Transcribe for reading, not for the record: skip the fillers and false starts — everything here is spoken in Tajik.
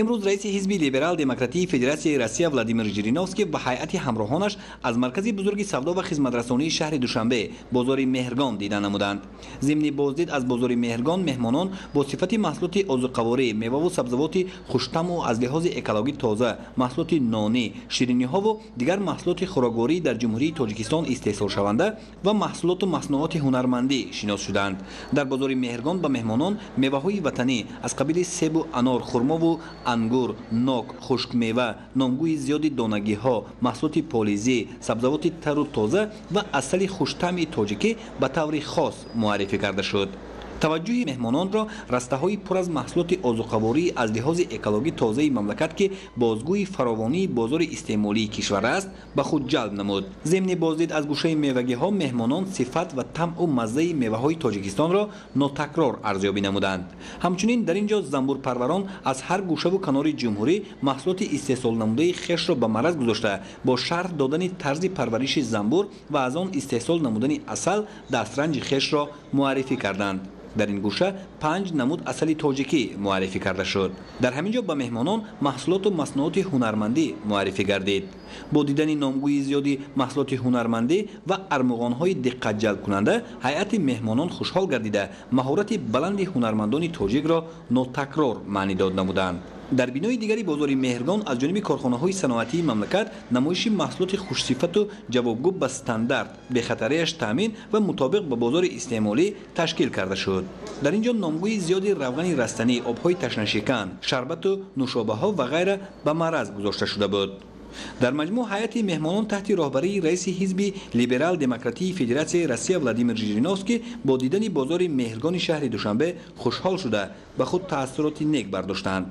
Имрӯз раиси ҳизби либерал-демократии Федератсияи Россия Владимир Жириновский ва ҳайати ҳамроҳонаш аз маркази бузурги савдо ва хизматрасонии шаҳри Душанбе, бозори Меҳргон, дида намуданд. Зимни боздид аз бозори Меҳргон меҳмонон бо сифати маҳсулоти озуқаворӣ, меваву сабзавоти хуштаму аз лиҳози экологӣ тоза, маҳсулоти нонӣ, шириниҳову дигар маҳсулоти хӯрокворӣ дар Ҷумҳурии Тоҷикистон истеҳсолшаванда ва маҳсулоту маснуоти ҳунармандӣ шинос шуданд. Дар бозори Меҳргон ба меҳмонон меваҳои ватанӣ аз қабили себу анор, хурмову ангур, нок, хушкмева, номгӯи зиёди донагиҳо, маҳсулоти полизӣ, сабзавоти тару тоза ва асали хуштамъи тоҷикӣ ба таври хос муаррифӣ карда шуд. Таваҷҷӯҳи меҳмононро растаҳои пур аз маҳсулоти озуқаворӣ аз лиҳози экологӣ тозаи мамлакат, ки бозгӯи фаровонии бозори истеъмолии кишвар аст, ба худ ҷалб намуд. Зимни боздид аз гӯшаи мевагиҳо меҳмонон сифат ва тамъу маззаи меваҳои Тоҷикистонро нотакрор арзёбӣ намуданд. Ҳамчунин дар ин ҷо занбурпарварон аз ҳар гӯшаву канори ҷумҳурӣ маҳсулоти истеҳсолнамудаи хешро ба мараз гузошта, бо шарҳ додани тарзи парвариши занбур ва аз он истеҳсол намудани асал дастранҷи хешро муаррифӣ карданд. Дар ин гӯша 5 намуд асали тоҷикӣ муаррифӣ карда шуд. Дар ҳамин ҷо ба меҳмонон маҳсулоту маснуоти ҳунармандӣ муаррифӣ гардид. Бо дидани номгӯи зиёди маҳсулоти ҳунармандӣ ва армуғонҳои диққатҷалбкунанда ҳайати меҳмонон хушҳол гардида, маҳорати баланди ҳунармандони тоҷикро нотакрор маънидод намуданд. Дар бинои дигари бозори Меҳргон аз ҷониби корхонаҳои саноатии мамлакат намоиши маҳсулоти хушсифату ҷавобгӯ ба стандарт, бехатарияш таъмин ва мутобиқ ба бозори истеъмолӣ ташкил карда шуд. Дар ин ҷо номгӯи зиёди равғани растанӣ, обҳои ташнашикан, шарбату нӯшобаҳо ва ғайра ба мараз гузошта шуда буд. Дар маҷмӯъ ҳайати меҳмонон таҳти роҳбарии раиси ҳизби либерал-демократии Федератсияи Россия Владимир Жириновский бо дидани бозори Меҳргони шаҳри Душанбе хушҳол шуда, ба худ таассуроти нек бардоштанд.